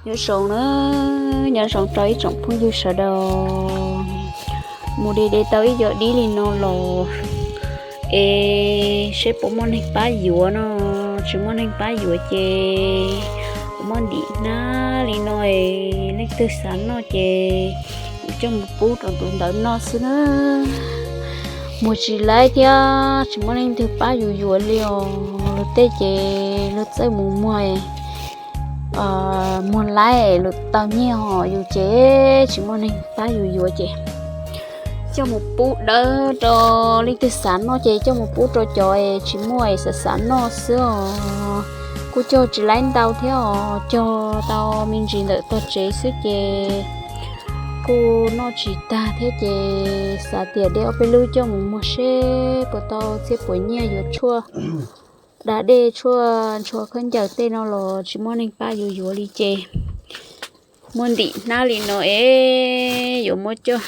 Nyob zoo na, nyob zoo rau ib tsoom phooj ywg sawv daws. Mus de de tau ib co dib li no los es seb puas muaj neeg pab yuav no. Tsis muaj neeg pab yuav ces kuv muab ntim hnab li no es leej twg xav noj ces kuv coj mus pub rau tus ntawd noj xwb na. Muag tsis laib thiab tsis muaj leej twg pab yus yuav li os. Luag tej ces luag txawj mus muag muag laib lawm tau nyiaj, ho yus ces tsis muaj neeg pab yus yuav ces coj mus pub dawb rau leej twg xav noj ces coj mus pub rau cov es tsis muaj es xav xav noj xwb os. Kuj cog tsis laib ntau thiab os, cog tau me ntsis ntawm tog tsev xwb ces kuj noj tsis tag thiab ces xav tias de ob peb lub coj mus muag seb puas tau txhiab puas nyiaj yuav tshuaj da dej tshuaj ntshua khaub ncaws tej no los tsis muaj neeg pab yus yuav li ces muab ntim hnab li no es yuav muab coj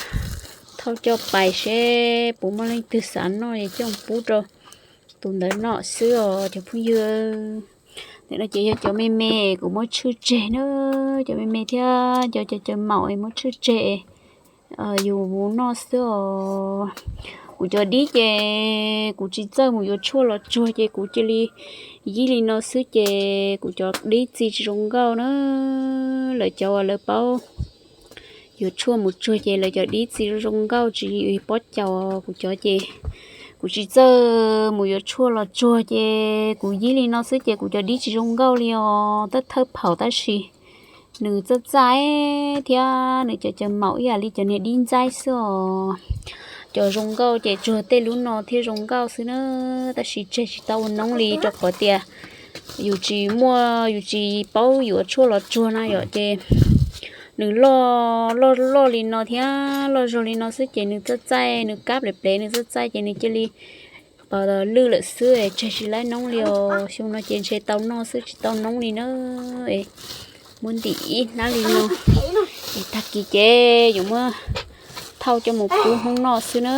thauj coj pais seb puas muaj leej twg xav noj es coj mus pub rau tus ntawd noj xwb os cov phooj ywg. Ntawm no ces yog cov me me kuv muab tshwj tseg na, cov me me thiab cov cov cov maum es muab tshwj tseg yus mus noj xwb os. Kuv cov dib ces kuv tsis txawj mus yuav tshuaj los tsuag ces kuv cia li yib li no xwb ces kuv cov dib txi tsis zoo nkauj na. Lawv cov uas lawv paub yuav tshuaj mus tsuag ces lawv cov dib txi zoo zoo nkauj tsis pob caus, kuv cov ces kuv tsis txawj mus yuav tshuaj los tsuag ces kuv yib li no xwb ces kuv cov dib tsis zoo nkauj li os. Tab thawj phaum tab sis nws txaj txaij thiab nws cov cov maum ib yam li cov niag dib ntxaib xwb os. Cov zoo nkauj ces tsuag tej lub no thiaj zoo nkauj xwb na, tab sis tseg tsis tau ua noob li rau qhov tias yus tsis muaj, yus tsis paub yuav tshuaj los tsuag na yom ces nws loj loj loj li no thiab loj zog li no xwb ces nws txaj txaij, nws kab plev plev nws txaj txaij ces nws cia li pas lwj lawm xwb es tseg tsis laib noob li os. Xyoo no ces ntshe tau noj xwb tsis tau noob li na. Muab ntim ib hnab li no es tag kis ces yuav muab thauj coj mus pub Hmoob noj xwb na.